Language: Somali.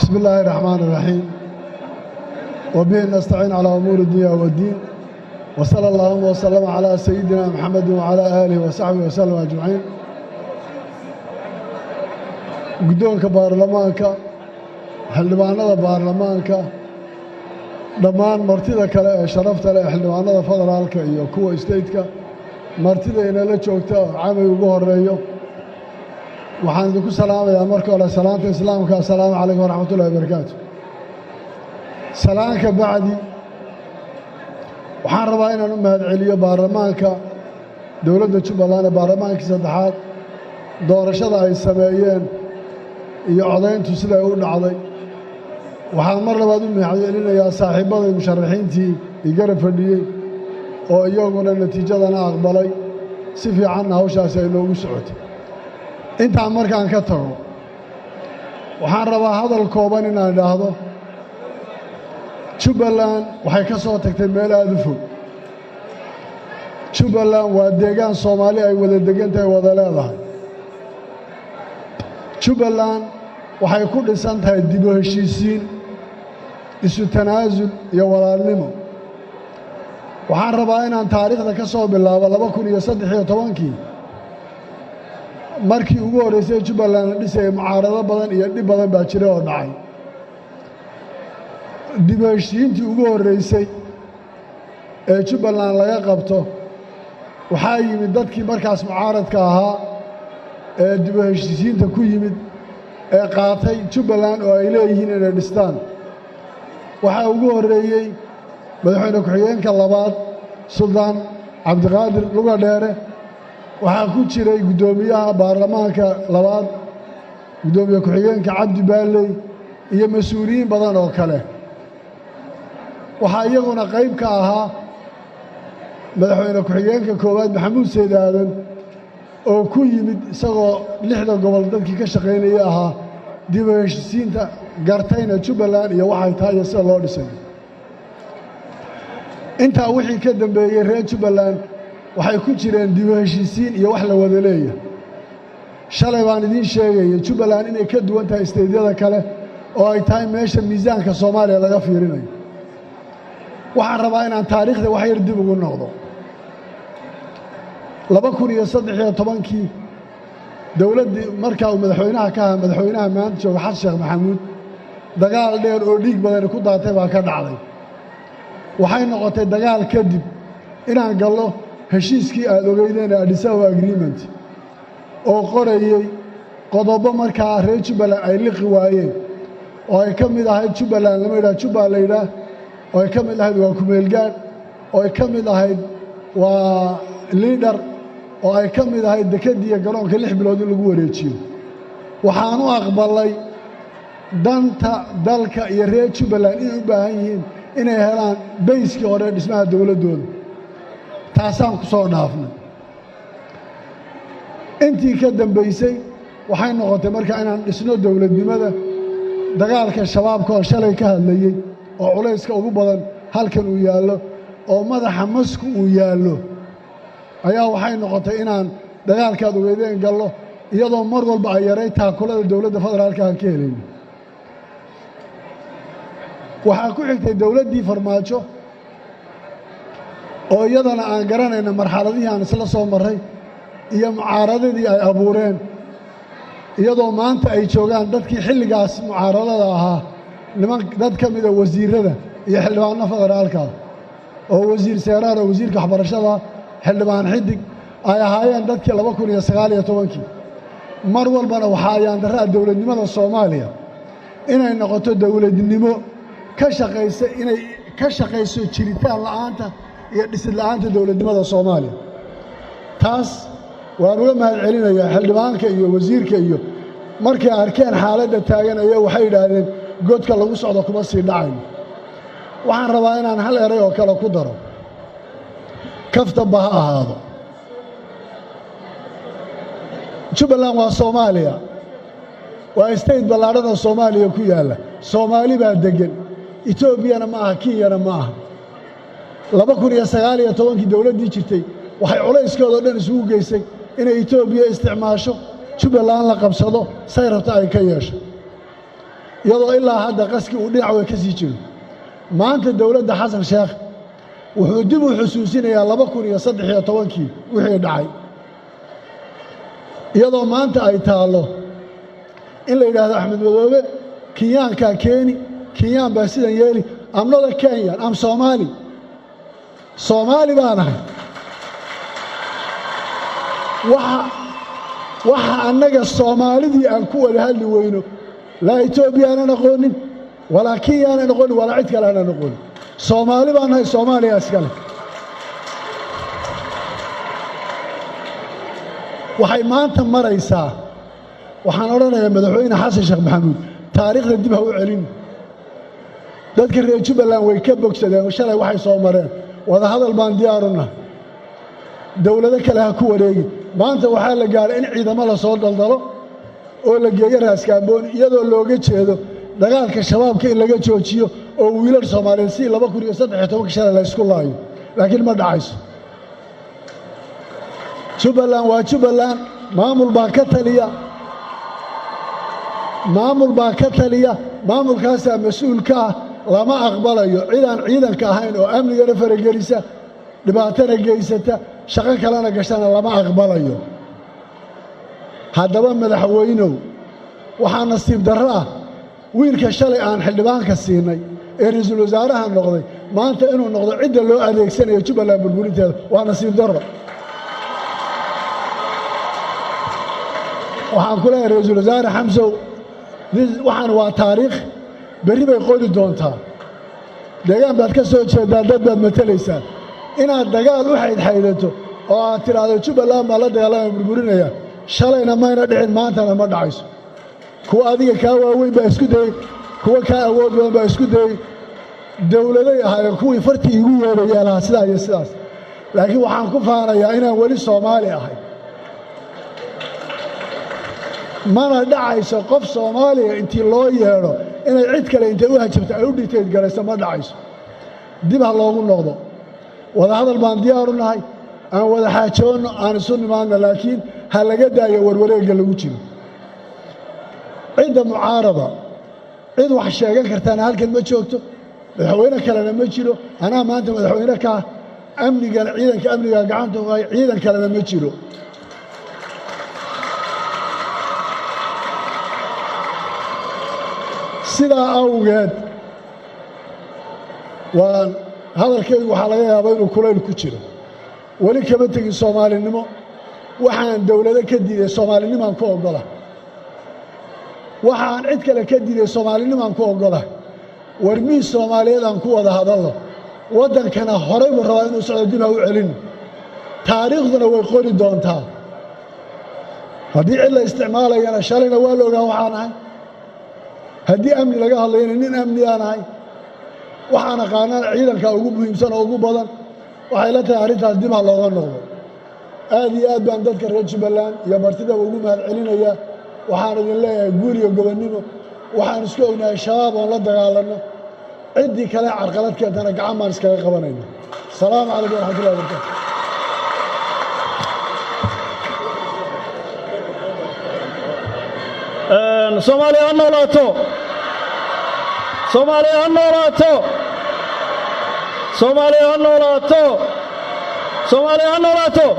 بسم الله الرحمن الرحيم، وبه نستعين على أمور الدنيا والدين، وصلى اللهم وسلم على سيدنا محمد وعلى آله وصحبه وسلم أجمعين. Guddoonka baarlamaanka, xildhibaanada baarlamaanka, dhammaan martida kale ee sharafta leh ee xildhibaanada federaalka iyo kuwa stateka, martida inala joogta oo camay ugu horeeyo, waxaan idinku salaamayaa marka hore salaanta Islaamka: assalaamu calaykum waraxmatullahi wabarakaatu. Salaanka bacdi, waxaan rabaa inaan u mahadceliyo baarlamaanka dowladda Jubbaland ee baarlamaankii saddexaad, doorashada ay sameeyeen iyo codayntu siday u dhacday. Waxaan mar labaad u mahadcelinayaa saaxiibbaday musharaxiintii i garab fadhiyey oo iyaguna natiijadana aqbalay, si fiicanna hawshaasi ay noogu socotay. Intaan markaan ka tago, waxaan rabaa hadal kooban inaan idhaahdo. Jubbaland waxay ka soo tagtay meel aad u fog. Jubbaland waa deegaan Soomaali ay wada degan tahay, wada leedahay. Jubbaland waxay ku dhisan tahay dib u heshiisiin, isu tanaasul iyo walaalnimo. Waxaan rabaa inaan taariikhda ka soo bilaabo 2013-kii, markii ugu horraysay Jubbaland la dhisayay. Mucaarado badan iyo dhib badan baa jiray oo dhacay. Dib u heshiisiintii ugu horraysay ee Jubbaland laga qabto waxaa yimid dadkii markaas mucaaradka ahaa ee dib u heshiisiinta ku yimid ee qaatay Jubbaland oo ay leeyihiin inay dhistaan. Waxaa ugu horreeyey madaxweyne ku-xigeenka labaad, Suldaan Cabdiqaadir Luga Dheere. Waxaa ku jiray guddoomiyaha baarlamaanka labaad, guddoomiye ku-xigeenka Cabdi Baalley iyo mas-uuliyiin badan oo kale. Waxaa iyaguna qayb ka ahaa madaxweyne ku-xigeenka koowaad, Maxamuud Sayd Aadan, oo ku yimid isagoo lixda gobol dadkii ka shaqaynayay ahaa, dib u heshiisiinta gartayna Jubbaland iyo waxay tahay iyo sida loo dhisay. Intaa wixii ka dambeeyey, reer Jubbaland waxay ku jireen dib u heshiisiin iyo wax la wada leeyahay. Shalay baan idiin sheegaya Jubbaland inay ka duwan tahay stateyada kale oo ay tahay meesha miisaanka Soomaaliya laga fiirinayo. Waxaan rabaa inaan taariikhda wax yar dib ugu noqdo. 2013-kii, dowladdii markaa uu madaxweynaha ka ahaa madaxweynaha maanta jooga, Xasan Sheekh Maxamuud, dagaal dheer oo dhiig badani ku daatay baa ka dhacday. Waxay noqotay dagaal kadib inaan gallo heshiiskii aad ogeydeen ee Addis Ababa Agreement, oo qorayey qodobo markaa reer Jubbaland ay liqi waayeen, oo ay ka mid ahayd Jubbaland lama yidhaha, Jubba la yidhaah, oo ay ka mid ahayd waa kumeelgaadh, oo ay ka mid ahayd waa leader, oo ay ka mid ahayd dekeddiiyo garoonka 6 bilood in lagu wareejiyo. Waxaan u aqbalay danta dalka iyo reer Jubbaland inay u baahan yihiin inay helaan basekii hore dhismaha dowladdooda. Taasaan ku soo dhaafnay. Intii ka dambaysay waxay noqotay markaa inaan dhisno dowladnimada. Dagaalka Shabaabka oo shalay ka hadlayey, oo culayska ugu badan halkan uu yaallo oo madaxa masku uu yaallo, ayaa waxay noqotay inaan dagaalkaad ogeydeen gallo, iyadoo mar walba ay yaray taakulada dowladda federaalka aan ka helayno. Waxaa ku xigtay dowladdii Farmaajo, oo iyadana aan garanayna marxaladihii aan isla soo marray iyo mucaaradadii ay abuureen, iyadoo maanta ay joogaan dadkii xilligaas mucaaradada ahaa, niman dad ka mida wasiirada iyo xildhibaano federaalka, oo Wasiir Seeraar oo wasiirka waxbarashada, Xildhibaan Xidig ay ahaayeen dadkii 2019-kii. Mar walbana waxaa ayaan darraa dowladnimada Soomaaliya inay noqoto dowladnimo ka shaqaysa, inay ka shaqayso jiritaan la'aanta iyo dhisid la'aanta dowladnimada Soomaaliya. Taas waan uga mahad celinayaa xildhibaanka iyo wasiirka, iyo markay arkeen xaaladda taagan ayaa waxay yidhaahdeen godka lagu socdo kuma sii dhacayno. Waxaan rabaa inaan hal eray oo kale ku daro, kaftaba ha ahaado. Jubbaland waa Soomaaliya, waa state ballaadhada Soomaaliya ku yaalla. Soomaali baa deggan, Etoobiyana ma aha, Kenyana ma aha. 2019-kii dowladdii jirtay waxay culayskoodao dhan isugu geysay inay Etoobiya isticmaasho, Jubbaland la qabsado, say rabta ay ka yeesho. Iyadoo ilaa hadda qaskii uu dhinac way ka sii jiro, maanta dowladda Xasan Sheekh wuxuu dib u xusuusinayaa 2013-kii wixii dhacay, iyadoo maanta ay taallo in la yidhaahdo Axmed Madoobe Kenyaankaa keeni, Kenyaan baa sidan yeeli. I'm not a Kenyan, I'm Somali. Soomaali baan ahay. Waxa annaga Soomaalidii aan ku wada hadli weyno, laa Etoobiya aanan aqoonin, walaa Kenya aanan aqoonin, walaa cid kale aanan aqoonin. Soomaali baan nahay, Soomaaliya iskale. Waxay maanta maraysaa, waxaan odhanayaa Madaxweyne Xasan Sheekh Maxamuud, taariikhda dib ha u celin. Dadka reer Jubbaland way ka bogsadeen shalay waxay soo mareen. Wadahadal baan diyaaruna, dowlado kale ha ku wareegi. Maanta waxaa la gaadhay in ciidamo la soo daldalo oo la geeyo Raaskaambooni, iyadoo looga jeedo dagaalka Shabaabka in laga joojiyo oo wiilal Soomaaliyeed si 2013-ka shalay la ysku laayo. Laakiin ma dhacayso. Jubbaland waa Jubbaland, maamul baa ka taliya, maamul baa ka taliya, maamulkaasaa mas-uul ka ah. Lama aqbalayo cidaan ciidanka ahayn oo amnigana faragelisa, dhibaatana geysata, shaqo kalena gashana lama aqbalayo. Haddaba madaxweynow, waxaa nasiib darro ah wiilka shalay aan xildhibaanka siinay ee ra-iisul wasaaraha noqday maanta inuu noqdo cidda loo adeegsanayo Jubbaland burburinteeda. Waa nasiib darro. Waxaan ku leeyahay Ra-iisul Wasaare Xamsow, waxaan waa taariikh, berri bay qori doontaa. Deegaan baad ka soo jeedaa, dad baad matalaysaa. Inaad dagaal u xaydxaydato oo aad tidhaahdo Jubbaland baa la dagaalamaya, burburinaya, shalayna mayna dhicin, maantana ma dhacayso. Kuwa adiga kaa waaweyn baa isku dayey, kuwa kaa awood badan baa isku dayey. Dowladay ahaayeen kuwii fartii igu yeedhaya lahaa sidaa iyo sidaas. Laakiin waxaan ku faanayaa inaan weli Soomaali ahay. Mana dhacayso qof Soomaaliya intii loo yeedho inay cid kale intay u hajabto ay u dhigtayd garayso, ma dhacayso. Dib ha loogu noqdo wadahadal baan diyaaru nahay, aan wada xaajoonno, aan isu nimaadno, laakiin ha laga daayo warwareegga lagu jiro. Cidda mucaarada, cid wax sheegan kartaana halkan ma joogto, madaxweyne kalena ma jiro. Anaa maanta madaxweyne kaa, amnigana ciidanka amniga gacanta ku hay, ciidan kalena ma jiro. Sidaa awgeed waan hadalkaygu waxaa laga yaabaa inuu kulayl ku jiro. Weli kama tegin soomaalinimo. Waxaan dowlado ka diiday soomaalinimaan ku oggola, waxaan cid kale ka diiday soomaalinimaan ku oggola. War miis Soomaaliyeed aan ku wada hadalno. Waddankana horay buu rabaa inuu socdo, dib ha u celin. Taariikhduna way qori doontaa. Haddii cid la isticmaalayana shalayna waa la ogaa waxaan ahay. Haddii amni laga hadlayana nin amniyaan ahay, waxaan aqaanana ciidanka ugu muhiimsan oo ugu badan. Waxay la tahay arrintaas dib ha looga noqdo. Aad iyo aad baan dadka reer Jubbaland iyo martidaba ugu mahad celinayaa. Waxaan idin leeyahay guul iyo gobonnimo. Waxaan isku ognahay Shabaab oon la dagaalanno, ciddii kale carqalad keentana gacan baan iskaga qabanayna. Asalaamu calaykum waraxmatullahi wabarakatu. Soomaaliya ha noolaato! Soomaaliya ha noolaato! Soomaaliya ha noolaato! Soomaaliya ha noolaato!